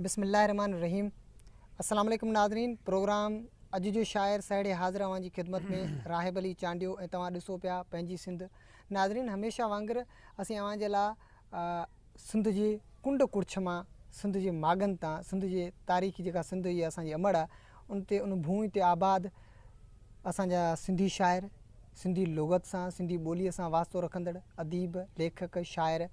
بسم الله الرحمن الرحيم السلام عليڪم ناظرين پروگرام اڄ جو شاعر سهيڙي حاضر اوهان جي خدمت ۾ راهب علي چانڊيو ۽ توهان ڏسو پيا پنهنجي سنڌ ناظرين هميشه وانگر اسين اوهان جي لاء سنڌ جي ڪنڊ ڪڙڇ مان سنڌ جي ماڳن تان سنڌ جي تاريخي جيڪا سنڌ هي اسان جي امڙ آهي ان تي ان ڀونء تي آباد اسان جا سنڌي شاعر سنڌي لغت سان سنڌي ٻوليء سان واسطو رکندڙ اديب ليکڪ شاعر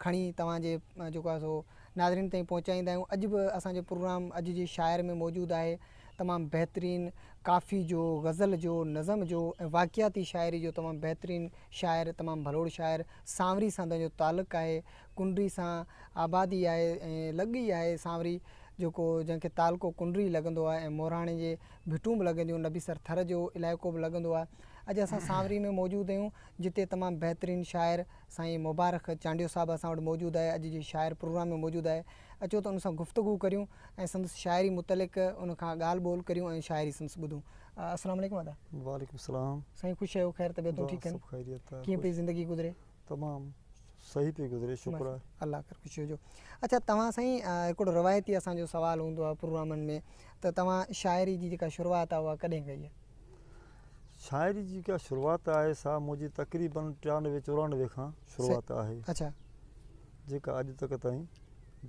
کڻي توهان جي جيڪو آهي سو ناظرين تائين پهچائيندا آهيون اڄ به اسان جو پروگرام اڄ جي شاعر ۾ موجود آهي تمام بهترين ڪافي جو غزل جو نظم جو ۽ واقعاتي شاعري جو تمام بهترين شاعر تمام ڀلوڙ شاعر سانوري سان تنهنجو تعلق آهي ڪنري سان آبادي آهي ۽ لڳ ئي آهي سانوري جيڪو جنهن کي تعلقو ڪنري لڳندو آهي ۽ مهراڻي جي ڀٽون به لڳنديون نبي سر ٿر جو علائقو به لڳندو آهي اڄ اسان سانوري ۾ موجود آهيون جتي تمام بهترين شاعر سائين مبارڪ چانڊيو صاحب اسان وٽ موجود آهي اڄ جي شاعر پروگرام ۾ موجود آهي اچو ته ان سان گفتگو ڪريون ۽ سندس شاعري متعلق ان کان ڳالهه ٻولهه ڪريون ۽ شاعري سندس ٻڌون السلام عليڪم ادا. وعليڪم السلام. سائين خوش آهيو خير طبيعتون دعا ٺيڪ آهن سڀ خيريت آهي ڪيئن خوش پئي زندگي گذري. تمام صحيح پئي گذري شڪر آهي. الله ڪر خوش هجو. اڇا توهان سائين هڪڙو روايتي اسان جو سوال هوندو آهي پروگرامن ۾ ته توهان شاعري جي جيڪا شروعات آهي اها ڪڏهن ڪئي آهي. شاعري جي جيڪا شروعات آهي سا منهنجي تقريبن 93 94 کان شروعات آهي. اڇا. جيڪا اڄ تڪ تائين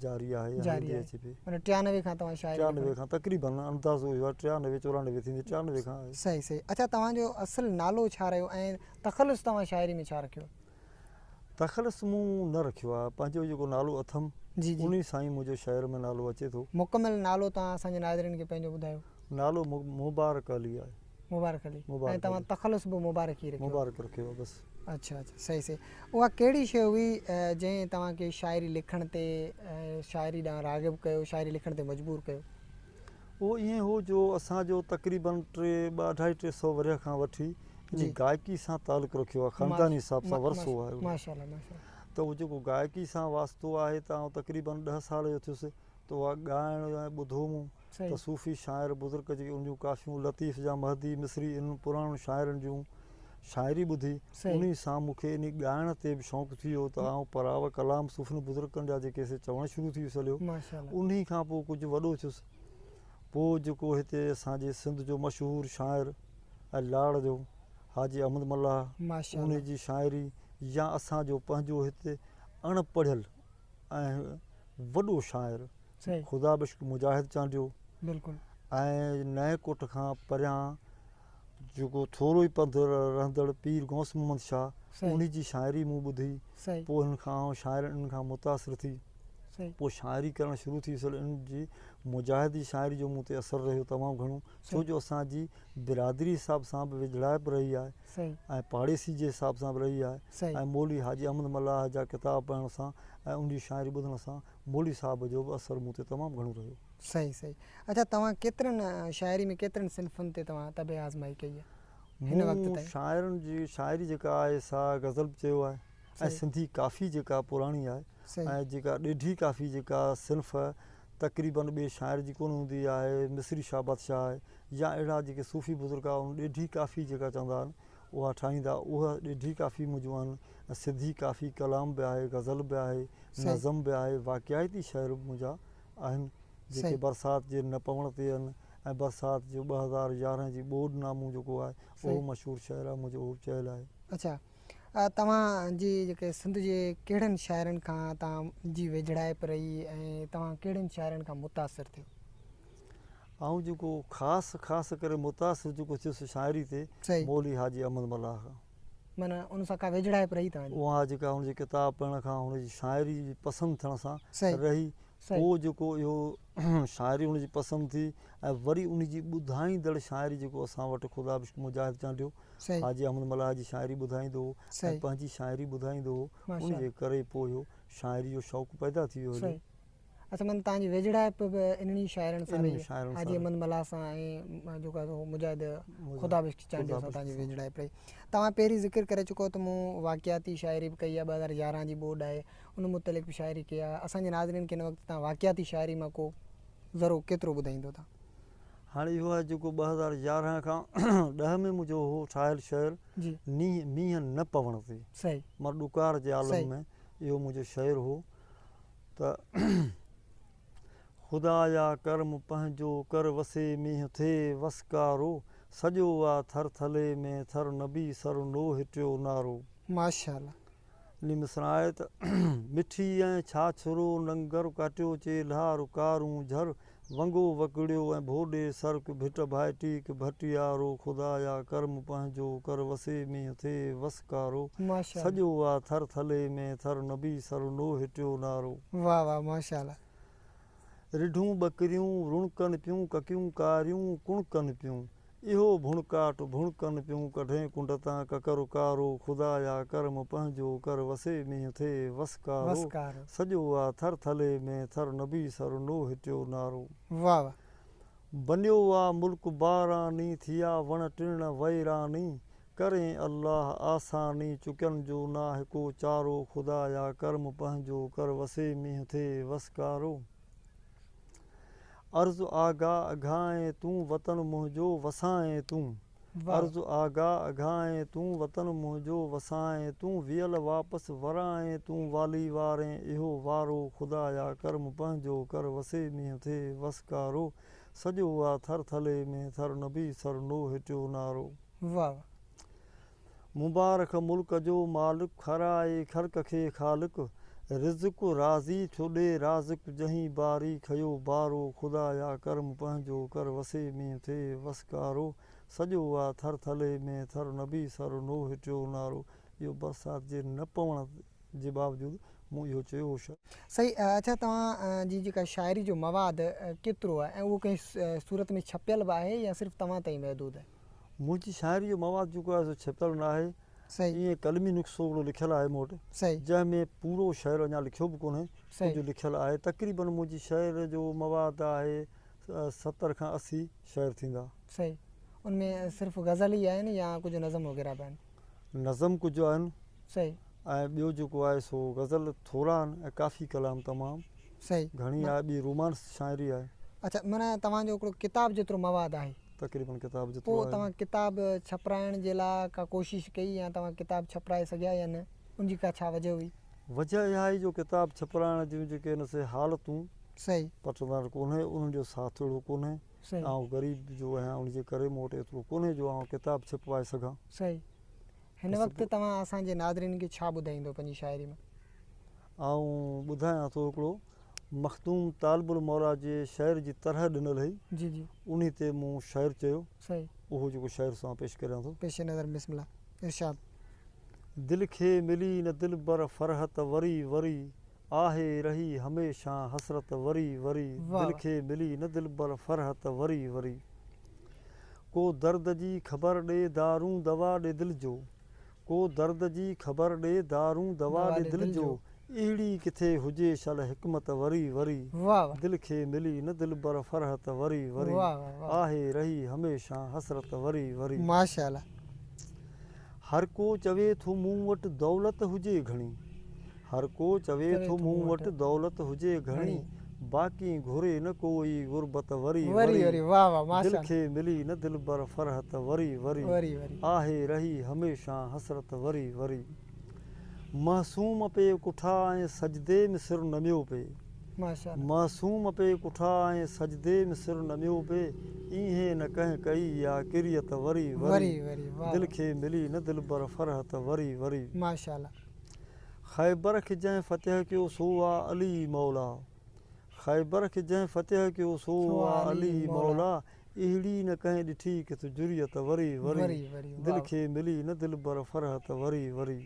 جاري آهي ۽ هلندي اچي پئي. معنيٰ 93 کان توهان شاعري 93 کان تقريبن اندازو اهو آهي 93 94 ٿيندي 93 کان آهي. صحيح صحيح اڇا توهان جو اصل نالو ڇا رهيو ۽ تخلص توهان شاعري ۾ ڇا رکيو؟ تخلص مون نه رکيو آهي پنهنجو جيڪو نالو اٿم جي جي. انهي سان ئي منهنجو شعر ۾ نالو اچي ٿو. مڪمل نالو توهان اسان جي ناظرين کي پنهنجو ٻڌايو. نالو مبارڪ علي آهي. مبارڪ علي ۽ مبارڪ توهان علي. تخلص به مبارڪ ئي رکيو آهي. مبارڪ رکيو آهي بس. اڇا اڇا صحيح صحيح اها ڪهڙي شيء هئي جنهن توهان کي شاعري لکڻ تي ۽ شاعري ڏانهن راغب ڪيو شاعري لکڻ تي مجبور ڪيو؟ اهو ائين هو جو اسان جو تقريبن ٽي ٻه اڍائي ٽي سئو ورهيه کان وٺي انهي گائڪي سان تعلق رکيو آهي خانداني حساب سان ورثو آهي اهو ته اهو جيڪو گائڪي سان واسطو آهي ته آئون تقريبن ڏهه سال جو ٿيس ته اها ڳائڻ ۽ ٻڌو مون ته صوفي شاعر بزرگ جيڪي ان جون ڪافيون لطيف جا مهدي مصري انهن پراڻن شاعرن جون شاعري ٻڌي انهي سان مون کي انهي ڳائڻ تي به شوق ٿي ويو ته آئون پراوه ڪلام صوفين بزرگن جا جيڪي سي چوڻ شروع ٿي ويس هليو انهي کان پوء ڪجهه وڏو ٿيس پوء جيڪو هتي اسان جي سنڌ جو مشهور شاعر ۽ لاڙ جو حاجي احمد ملاح انهي جي شاعري يا اسان جو پنهنجو هتي اڻ پڙهيل ۽ وڏو شاعر خدا بخش مجاهد چانڊيو ۽ نئين ڪوٽ کان پريان جيڪو ٿورو ئي پنڌ رهندڙ پير غوث محمد شاهه انهي جي شاعري مون ٻڌي پوء هن کان آئون شاعرن انهن کان متاثر ٿي پوء شاعري ڪرڻ شروع ٿي ويس انهن جي مجاهد جي شاعري جو مون تي اثر رهيو تمام گهڻو ڇو جو اسان جي برادري حساب سان به ويجهڙائپ رهي آهي ۽ پاڙيسي جي حساب سان به رهي آهي ۽ مولوي حاجي احمد ملاح جا ڪتاب پڙهڻ سان ۽ ان جي شاعري ٻڌڻ سان مولوي صاحب جو به اثر مون تي تمام گهڻو رهيو. صحيح صحيح اڇا توهان ڪيترن شاعري ۾ ڪيترن صنفن تي توهان طبع آزمائي ڪئي آهي هن وقت مون تائين؟ شاعرن جي شاعري جيڪا آهي سا غزل به چيو آهي ۽ سنڌي ڪافي جيڪا پراڻي آهي ۽ جيڪا ڏيڍي ڪافي جيڪا صنف تقريبن ٻئي شاعر جي ڪونه هوندي آهي مصري شاهه بادشاهه آهي يا اهڙا جيڪي صوفي بزرگ آهن ان ڏيڍي ڪافي جيڪا چوندا آهن اها ٺاهيندا اها ڏيڍي ڪافي منهنجون آهن ۽ سنڌي ڪافي ڪلام به آهي غزل به آهي نظم به آهي واقعاتي شعر به منهنجا آهن جيڪي برسات جي نه پوڻ تي آهن ۽ برسات جو 2011 جي ٻوڏ نامون جيڪو آهي اهو مشهور شعر آهي منهنجو اهو چيل آهي. اڇا توهان جي جيڪي سنڌ جي ڪهڙن شاعرن کان توهان جي ويجهڙائپ رهي ۽ توهان ڪهڙن شاعرن کان متاثر ٿيو؟ آئون جيڪو خاص خاص ڪري متاثر جيڪو ٿيس شاعري تي مولوي حاجي احمد ملاح کان. معنيٰ ان سان ڪا ويجهڙائپ رهي توهان جي؟ اها جيڪا هن جي ڪتاب پڙهڻ کان هن جي شاعري جي پسند ٿيڻ سان رهي پوء جيڪو اهو شاعري هن جي پسند ٿي ۽ وري ان جي ٻڌائيندڙ شاعري جيڪو اسان وٽ خدا بخش مجاهد چانڊيو حاجي احمد ملاح جي شاعري ٻڌائيندو هو ۽ پنهنجي شاعري ٻڌائيندو هو ان جي ڪري پوء اهو شاعري جو شوق پيدا ٿي ويو هليو. اڇا معنيٰ توهان جي ويجهڙائپ به انهن ئي شاعرن سان رهي حاجي احمد ملاح سان ۽ جيڪو آهي سو مجاهد خدا بخش چانڊيو سان توهان جي ويجهڙائپ رهي. توهان پهرين ذڪر ڪري چڪو ته مون واقعاتي شاعري به ڪئي آهي 2011 جي ٻوڏ آهي ان متعلق به شاعري ڪئي آهي اسان جي ناظرين کي هن وقت توهان واقعاتي شاعري مان ڪو ذرو ڪيترو ٻڌائيندو توهان؟ هاڻي اهو آهي جيڪو 2011 کان 10 ۾ منهنجو هو ٺاهيل شعر نينهن مينهن نه پوڻ تي مان ڏڪار جي عالم ۾ اهو منهنجو شعر هو ته. خدايا ڪرم پنهنجو ڪر وسي مينهن ٿئي وسڪارو، سڄو آ ٿر ٿلي ۾ ٿر نبي سر نوهٽيو نعرو. ماشاءالله. انهي مصرع آهي ته، مٺي ۽ ڇاڇرو ننگر ڪاٽيو چيلهار ڪارونجهر ونگو وڪڙيو ۽ ڀوڏي سرڪ ڀٽ ڀائٽيڪ ڀٽيارو خدايا ڪرم پنهنجو ڪر وسي مينهن ٿئي وسڪارو سڄو آ ٿر ٿلي ۾ ٿر نبي سر نوهٽيو نعرو. واه واه ماشاءالله. رڍون ٻڪريون رڻڪن پيون ڪڪيون ڪاريون ڪڻڪن پيون اهو ڀڻڪاٽ ڀڻڪن پيون ڪڍين ڪنڊ تان ڪڪر ڪارو خدايا ڪرم پنهنجو ڪر وسي مينهن ٿئي وسڪارو سڄو آ ٿر ٿلي ۾ ٿر نبي سر نوهٽيو نعرو. واه واه. بنيو آ ملڪ باراني ٿيا وڻ ٽڻ ويراني ڪرين الله آساني چڪين جو ناهه ڪو چارو خدايا ڪرم پنهنجو ڪر وسي مينهن ٿئي وسڪارو. عرض آگا اگهائين تون وطن منهنجو وسائين تون عرض آگا اگهائين تون وطن منهنجو وسائين تون ويل واپس ورائين تون والي وارين اهو وارو خدايا ڪرم پنهنجو ڪر وسي مينهن ٿئي وسڪارو سڄو آ ٿر ٿلي ۾ ٿر نبي سر نوهٽيو نعرو. واه. مبارڪ ملڪ جو مالڪ کارائي خلق کي خالق رزق راضي ٿيو ڏي رازق جنهين باري کيو بارو خدايا ڪرم پنهنجو ڪر وسي مينهن ٿئي وسڪارو سڄو آ ٿر ٿلي ۾ ٿر نبي سر نوهٽيو نعرو اهو برسات جي نه پوڻ جي باوجود مون اهو چيو هو شعر. صحيح اڇا توهان جي جيڪا شاعري جو مواد ڪيترو آهي ۽ اهو ڪنهن صورت ۾ ڇپيل به آهي يا صرف توهان تائين محدود آهي؟ منهنجي شاعري جو مواد جيڪو آهي سو ڇپيل نه آهي. ائين قلمي نسخو هڪڙو لکيل آهي مون وٽ، جنهن ۾ پورو شعر اڃا لکيو به ڪونهي، ڪجهه لکيل آهي. تقريباً منهنجي شعر جو مواد آهي 70 کان 80 شعر ٿيندا. صحيح. ان ۾ صرف غزل ئي آهن يا ڪجهه نظم وغيره به آهن؟ نظم ڪجهه آهن ۽ ٻيو جيڪو آهي سو غزل ٿورا آهن ۽ ڪافي ڪلام تمام گهڻي آهي، ٻي رومانس شاعري آهي. اڇا معنيٰ توهان جو هڪڙو ڪتاب جيترو مواد آهي. تقريبن ڪتاب جيترو پوء توهان ڪتاب ڇپرائڻ جي لاء ڪا ڪوشش ڪئي يا توهان ڪتاب ڇپرائي سگهيا يا نه؟ ان جي ڪا ڇا وجه هئي؟ وجه اها هئي جو ڪتاب ڇپرائڻ جون جيڪي ان سي حالتون پٽندڙ ڪونهي، انهن جو ساٿ اهڙو ڪونهي. آئون غريب جو آهيان ان جي ڪري مون وٽ ايترو ڪونهي جو آئون ڪتاب ڇپوائي سگهان. صحيح. هن وقت توهان اسان جي ناظرين کي ڇا ٻڌائيندو پنهنجي شاعري ۾؟ آئون ٻڌايان ٿو هڪڙو مخدوم طالب الموليٰ جي شعر جي طرح ڏنل هئي. جي جي. انهي تي مون شعر چيو. صحيح. اهو جيڪو شعر سو آئون پيش ڪريان ٿو. پيش نظر بسم الله ارشاد. دل کي ملي نه دلبر فرحت وري وري، آهي رهي هميشه حسرت وري وري، دل کي ملي نه دلبر فرحت وري وري. ڪو درد جي خبر ڏي دارون دوا ڏي دل جو. ڪو درد جي خبر ڏي دارون دوا ڏي دل جو اهڙي ڪٿي هجي شل حڪمت وري وري دل کي ملي نه دلبر فرحت وري وري آهي رهي هميشه حسرت وري وري. ماشاءالله. هر ڪو چوي ٿو مون وٽ دولت هجي گهڻي هر ڪو چوي ٿو مون وٽ دولت هجي گهڻي باقي گهري نه ڪوئي غربت وري وري دل کي ملي نه دلبر فرحت وري وري آهي رهي هميشه حسرت وري وري معصوم پي ڪٺا ۽ سجدي ۾ سر نميو پي معصوم پي ڪٺا ۽ سجدي ۾ سر نميو پي اينهين نه ڪنهن ڪئي يا ڪريت وري وري دل کي ملي نه دلبر فرحت وري وري. خيبر کي جنهن فتح ڪيو سو آ علي مولا خيبر کي جنهن فتح ڪيو سو آ علي مولا اهڙي نه ڪنهن ڏٺي ڪٿ جريت وري وري دل کي ملي نه دلبر فرحت وري وري.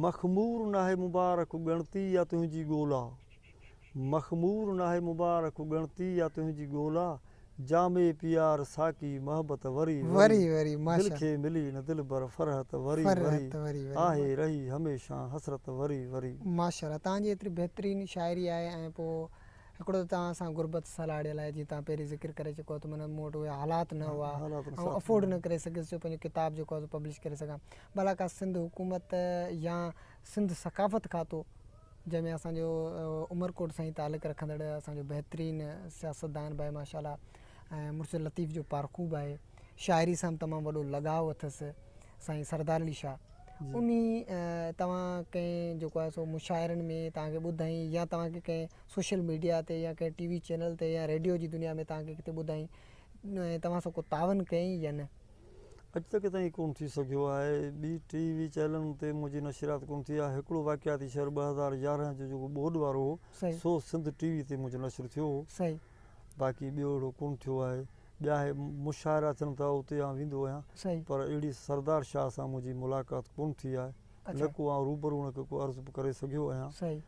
مخمور ناهي مبارڪ ڳڻتي يا تنهنجي ڳولا مخمور ناهي مبارڪ ڳڻتي يا تنهنجي ڳولا جامي پيار ساقي محبت وري وري دل کي ملي نه دلبر فرحت وري وري آهي رهي هميشه حسرت وري وري. ماشاءالله توهان جي ايتري بهترين شاعري آهي ۽ پوء هڪڙو ته توهان سان غربت سلهاڙيل آهي جيئن توهان پهرين ذڪر ڪري چڪو ته معنيٰ مون وٽ اهي حالات نه هئا آئون افورڊ نه ڪري سگهيس جو پنهنجو ڪتاب جيڪو آهي سو پبلش ڪري سگهان ڀلا ڪا سنڌ حڪومت يا سنڌ ثقافت کاتو جنهن ۾ اسان جو عمرڪوٽ سان ئي تعلق رکندڙ اسان جو بهترين سياستدان به آهي ماشاء الله ۽ مرشد لطيف جو پارکو به آهي شاعري سان به تمام وڏو لڳاء اٿس سائين سردار علي شاهه انهي توهان ڪنهن جيڪو جيڪو آهي سو مشاعرن ۾ توهان کي ٻڌائين يا توهان کي ڪنهن سوشل ميڊيا تي يا ڪنهن ٽي وي چينل تي يا ريڊيو جي دنيا ۾ توهان کي ڪٿي ٻڌائين ۽ توهان سان ڪو تعاون ڪيائين يا نه؟ اڄ تڪ تائين ڪونه ٿي سگهيو آهي. ٻي ٽي وي چينلن تي منهنجي نشريات ڪونه ٿي آهي. هڪڙو واقعاتي شعر 2011 جو جيڪو ٻوڏ وارو هو سو سنڌ ٽي وي تي منهنجو نشر ٿيو هو. باقي ٻيو اهڙو ڪونه ٿيو آهي. ٻيا هي مشاعرا ٿين ٿا اتي آئون ويندو آهيان پر اهڙي سردار شاهه سان منهنجي ملاقات ڪونه ٿي آهي نه ڪو آئون روبرو ان کي ڪو عرض به ڪري سگهيو آهيان.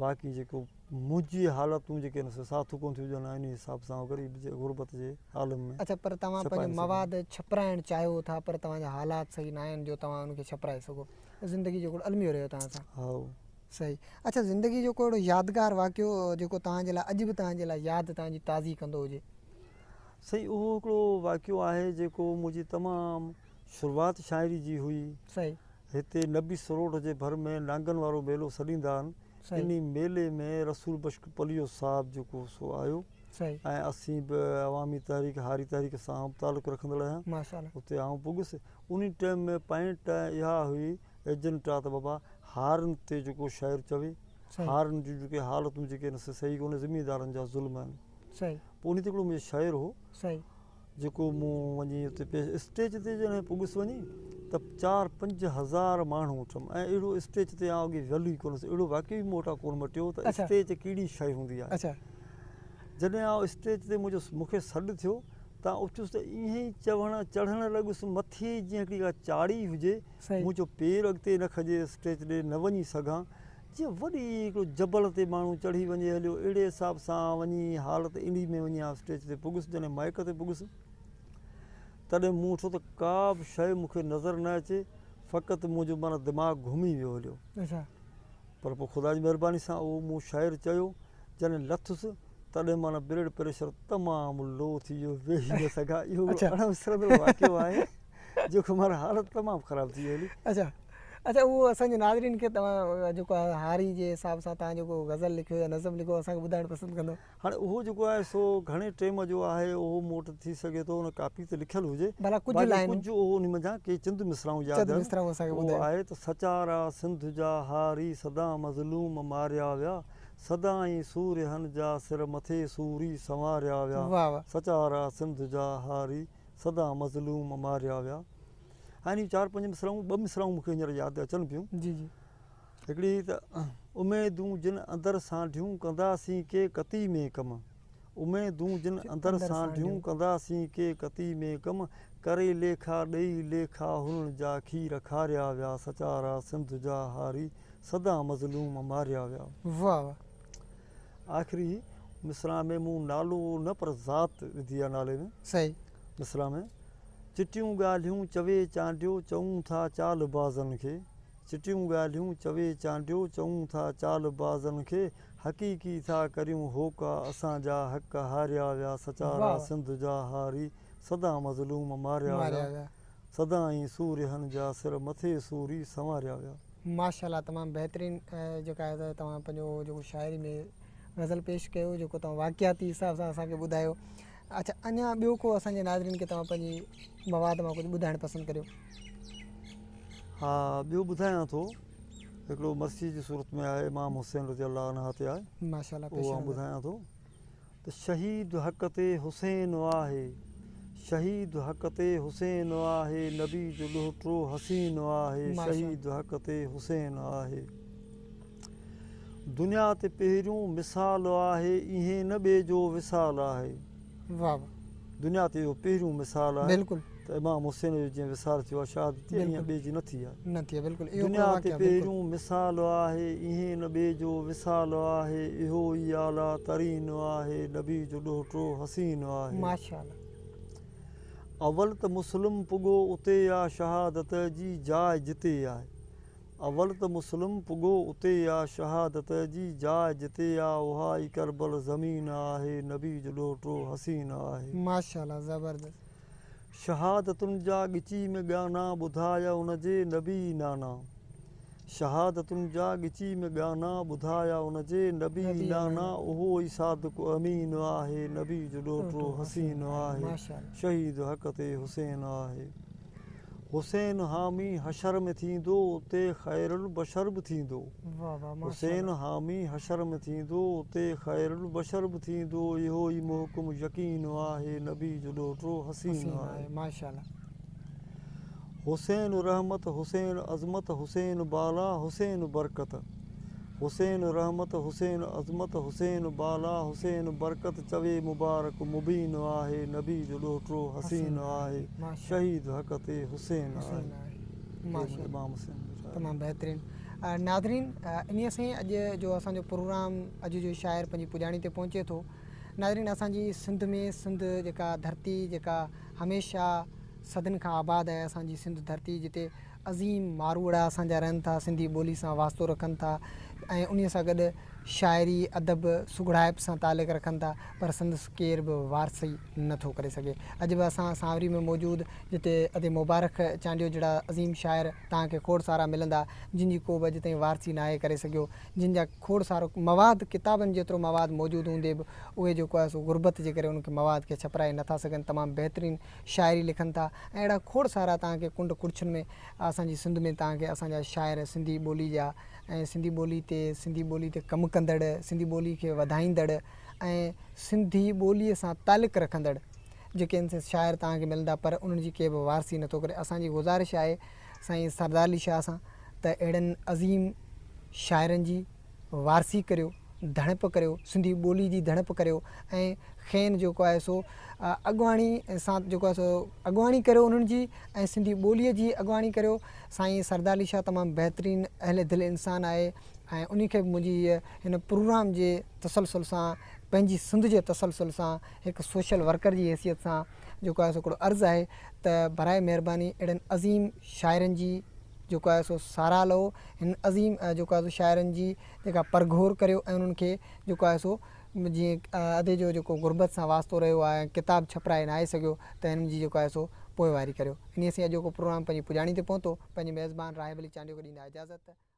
باقي جيڪو منهنجي حالتون جيڪي آهن سي ساٿ ڪونه ٿيون ڏين انهي حساب سان غريب جي غربت جي عالم ۾ اڇا پر توهان پنهنجو مواد ڇپرائڻ چاهيو ٿا پر توهان جا حالات صحيح نه آهن جو توهان ان کي ڇپرائي سگهو زندگي جو هڪڙو الميو رهيو توهان سان. هائو. صحيح اڇا زندگي جو ڪو اهڙو يادگار واقعو جيڪو توهان جي لاء اڄ به توهان جي لاء ياد توهان جي تازي ڪندو هجي. سائين اهو هڪڙو واقعو آهي جيڪو منهنجي تمام شروعات شاعري جي هئي. صحيح. هتي نبي سروٽ جي ڀر ۾ نانگن وارو ميلو سڏيندا آهن. انهي ميلي ۾ رسول بخش پليو صاحب جيڪو سو آيو ۽ اسين به عوامي تحريڪ هاري تحريڪ سان تعلق رکندڙ آهيان اتي آئون پڳس انهي ٽيم ۾ پوائنٽ اها هئي ايجنٽا ته بابا هارين تي جيڪو شعر چوي هارين جون جيڪي حالتون جيڪي آهن سي صحيح ڪونهي زميندارن جا ظلم آهن پوء انهي تي هڪڙو منهنجو شعر هو. جيڪو مون وڃي اتي پيش اسٽيج تي جڏهن پڳس وڃي ته چار 5000 ماڻهو اٿم ۽ اهڙو اسٽيج تي آئون اڳي ويل ئي ڪونه هوس اهڙو واقعو ئي مون وٽان ڪونه مٽيو ته اسٽيج ڪهڙي شيء هوندي آهي جڏهن آئون اسٽيج تي منهنجو مون کي سڏ ٿيو ته آئون اٿيس ته ائين ئي چوڻ چڙهڻ لڳس مٿي جيئن هڪڙي ڪا چاڙهي هجي منهنجو پير اڳتي نه کڄي اسٽيج ڏي نه وڃي سگهان جيئن وڏي هڪڙو جبل تي ماڻهو چڙهي وڃي هليو اهڙي حساب سان وڃي حالت انهي ۾ وڃي آئون اسٽيج تي پڳس جڏهن مائيڪ تي پڳس تڏهن مون ڏٺو ته ڪا به شيء مون کي نظر نه اچي فقط منهنجو معنيٰ دماغ گهمي ويو هليو پر پوء خدا جي مهرباني سان اهو مون شعر چيو جڏهن لٿس تڏهن معنيٰ بلڊ پريشر تمام لو ٿي ويو ويهي نه سگهان اهو اڻ وسرندڙ واقعو آهي جيڪو معنيٰ حالت تمام خراب ٿي وئي هلي. اڇا اڇا اهو اسان جي ناظرين کي توهان جيڪو آهي هاري جي حساب سان توهان جيڪو غزل لکيو يا نظم لکيو اسان کي ٻڌائڻ پسند ڪندو. هاڻي اهو جيڪو آهي سو گهڻي ٽيم جو آهي اهو مون وٽ ٿي سگهي ٿو ان ڪاپي تي لکيل هجي ڀلا ڪجهه لائنون ڪجهه اهو ان منجهان ڪي چند مصراعون ياد آهن مصراعون اسان کي ٻڌايو. اهو آهي ته سچارا سنڌ جا هاري سدا مظلوم ماريا ويا سدائين سورهين جا سر مٿي سوري سنواريا ويا سچارا سنڌ جا هاري سدا مظلوم ماريا ويا. هاڻي چار پنج مصراعون ٻه مصراعون مون کي هينئر ياد اچن پيون. جي جي. هڪڙي ته اميدون جن اندر سانڍيون ڪنداسين ڪي ڪتي ۾ ڪم اميدون جن اندر سانڍيون ڪنداسين ڪي ڪتي ۾ ڪم ڪري ليکا ڏيئي ليکا هنن جا کير کاريا ويا سچارا سنڌ جا هاري سدا مظلوم ماريا ويا. واه واه. آخري مصرع ۾ مون نالو نه پر ذات وڌي آ نالي ۾. صحيح. مصرع ۾، چٽيون ڳالهيون چوي چانڊيو چئون ٿا چال بازن کي، چٽيون ڳالهيون چوي چانڊيو چئون ٿا چال بازن کي، حقيقي ٿا ڪريون هوڪا اسان جا حق هاريا ويا سچارا سنڌ جا هاري سدا مظلوم ماريا ويا سدائين سورهين جا سر مٿي سوري سنواريا ويا. ماشاءالله تمام بهترين جيڪا آهي ته توهان پنهنجو جيڪو شاعري ۾ غزل پيش ڪيو جيڪو توهان واقعاتي حساب سان اسان کي ٻڌايو اڇا اڃا ٻيو ڪو اسان جي ناظرين کي توهان پنهنجي مواد مان ڪجهه ٻڌائڻ پسند ڪريو. ها ٻيو ٻڌايان ٿو هڪڙو مرثيي جي صورت ۾ آهي امام حسين رضي الله عنه تي آهي ماشاءالله اهو آئون ٻڌايان ٿو ته شهيد حق تي حسين آهي شهيد حق تي حسين آهي نبي جو ڏوهٽو حسين آهي شهيد حق تي حسين آهي دنيا تي پهريون مثال آهي ايهين نه ٻئي جو وصال آهي. واه واه. دنيا تي اهو پهريون مثال آهي بلڪل. ته امام حسين جو جيئن وصال ٿيو آهي شهادت ٿي ايئن ٻئي جي نه ٿي آهي. نه ٿي آهي بلڪل اهو دنيا تي پهريون مثال آهي ايهين نه ٻئي جو وصال آهي اهو ئي اعليٰ ترين آهي نبي جو ڏوهٽو حسين آهي. ماشاءالله. اول ته مسلم پڳو اتي آ شهادت جي جاء جتي آهي. اول ته مسلم پڳو اتي آ شهادت جي جاء جتي آ اها ئي ڪربل زمين آهي نبي جو ڏوهٽو حسين آهي. ماشاءالله زبردست. شهادتن جا ڳچي ۾ ڳانا ٻڌايا ان جي نبي نانا شهادتن جا ڳچي ۾ ڳانا ٻڌايا ان جي نبي نانا اهو ئي صادق امين آهي نبي جو ڏوهٽو حسين آهي شهيد حق تي حسين آهي. حسين حامي حشر ۾ ٿيندو اتي خير البشر به ٿيندو. حسين حامي حشر ۾ ٿيندو اتي خير البشر به ٿيندو اهو ئي محڪم يقين آهي نبي جو ڏوهٽو حسين آهي. حسين رحمت حسين عظمت حسين بالا حسين برڪت حسين رحمت حسين عظمت حسين بالا حسين برڪت چوي مبارڪ مبين آهي نبي جو ڏوهٽو حسين آهي شهيد حق تي حسين آهي امام حسين تمام بهترين ناظرين انهي سان اڄ جو اسان جو پروگرام اڄ جو شاعر پنهنجي پڄاڻي تي پهچي ٿو ناظرين اسان جي سنڌ ۾ سنڌ جيڪا ڌرتي جيڪا هميشه صدين کان آباد آهي اسان جي سنڌ ڌرتي جتي عظيم ماروئڙا اسان جا رهن ٿا سنڌي ٻولي سان واسطو رکن ٿا ۽ انهي سان گڏ شاعري ادب سگهڙائپ سان تعلق رکن ٿا پر سندس ڪير به وارثي نه ٿو ڪري سگهي اڄ به اسان سانوري ۾ موجود جتي ادي مبارڪ چانڊيو جهڙا عظيم شاعر توهان کي کوڙ سارا ملندا جن جي ڪو به اڄ تائين وارثي ناهي ڪري سگهيو جن جا کوڙ سارو مواد ڪتابن جيترو مواد موجود هوندي به اهي جيڪو آهي سو غربت جي ڪري ان کي مواد کي ڇپرائي نه ٿا سگهن تمام بهترين شاعري لکن ٿا ۽ اهڙا کوڙ سارا توهان کي ڪنڊ ڪڙڇن ۾ اسان جي سنڌ ۾ توهان کي اسان جا شاعر سنڌي ٻولي جا ۽ سنڌي ٻولي تي سنڌي ٻولي تي ڪم ڪندڙ سنڌي ٻولي کي وڌائيندڙ ۽ سنڌي ٻولي سان تعلق رکندڙ جيڪي آهن سي شاعر توهان کي ملندا پر انهن جي ڪي به وارثي نٿو ڪري اسان جي گذارش آهي سائين سردار علي شاهه سان ته اهڙن عظيم شاعرن جي وارثي ڪريو، ڌڻپ ڪريو، سنڌي ٻولي جي ڌڻپ ڪريو ۽ کين جيڪو آهي سو اڳواڻي سان جيڪو آهي سو اڳواڻي ڪريو انهن جي ۽ سنڌي ٻولي جي اڳواڻي ڪريو. سائين سردار علي شاهه تمام بهترين اهل دل انسان آهي ۽ انهي کي به منهنجي هيء هن پروگرام جي تسلسل سان پنهنجي سنڌ جي تسلسل سان هڪ سوشل ورڪر جي حيثيت سان جيڪو آهي سو هڪڙو عرض آهي ته براء مهرباني اهڙن عظيم شاعرن جي جيڪو آهي سو ساراهه لهو هن عظيم جيڪو آهي سو شاعرن جي جيڪا پرگهور ڪريو ۽ انهن کي جيڪو آهي سو جيئن ادي جو جيڪو غربت سان واسطو رهيو آهي ۽ ڪتاب ڇپرائي ناهي سگهيو ته هنن جي جيڪو آهي سو پوئواري ڪريو انهي سين اڄوڪو پروگرام پنهنجي پڄاڻي تي پهتو پنهنجي ميزبان راهب علي چانڊيو کي ڏيندا اجازت.